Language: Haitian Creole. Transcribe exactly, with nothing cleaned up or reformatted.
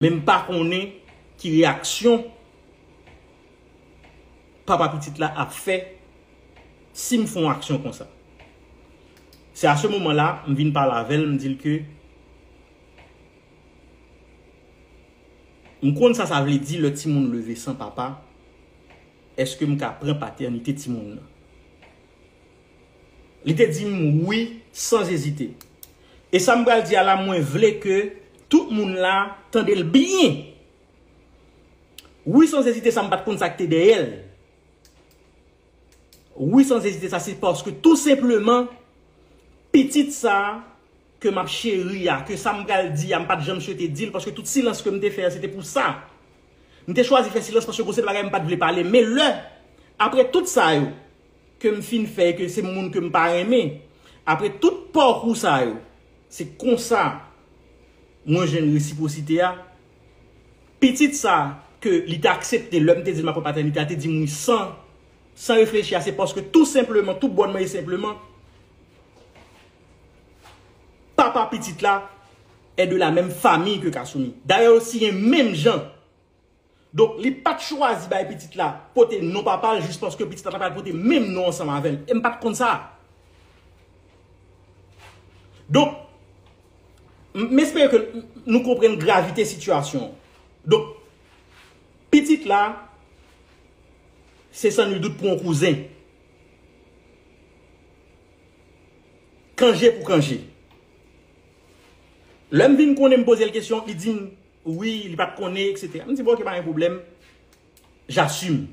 Men m pa konnen ki reyaksyon papa pitit la ap fè si m fè yon aksyon konsa. Se a se moman la, m vin pale avè l, m di l ke m konn sa sa vle di lè timoun leve san papa. Èske m ka pran patènite timoun nan? Li te di m wi, san ezite. E sa m pral di a la, mwen vle ke tout moun la tande l byen. Wi, san ezite, sa m pa t konn sa k te dèyè l. Wi, san ezite, sa se paske tou senpleman, pitit sa ke m ap cheri a, ke sa m pral di a, m pa t janm swete di l, paske tout silans ke m te fè a, se te pou sa. M te chwazi fè silans paske gon seri de bagay m pa t vle pale. Men lè, apre tout sa yo, ke m fin fè, ke se moun ke m pa renmen, apre tout pakou sa yo, se konsa mwen jwenn resipwosite a. Pitit sa ke li te aksepte lè m te di l m ap pran patènite a, te di m wi san, san reflechi a, se paske tou senpleman, tou bònman e senpleman, papa pitit la est de la même famille que Kasumi. Dayè, yo siyen menm jan. Donk, li pa t chwazi bay pitit la pote non papa l jis paske pitit la ta pral pote menm non ansanm avè l. E m pa t konn sa. Donk, m, m espere ke nou konprann gravite sitiyasyon. Donk, pitit la, se san nul dout pou yon kouzen. Kanje pou kanje. Lè m vin konnen, m poze l kesyon, li di m wi, li pa t konnen, etsetera. M di, bon, ok, pa gen pwoblèm. J'assume.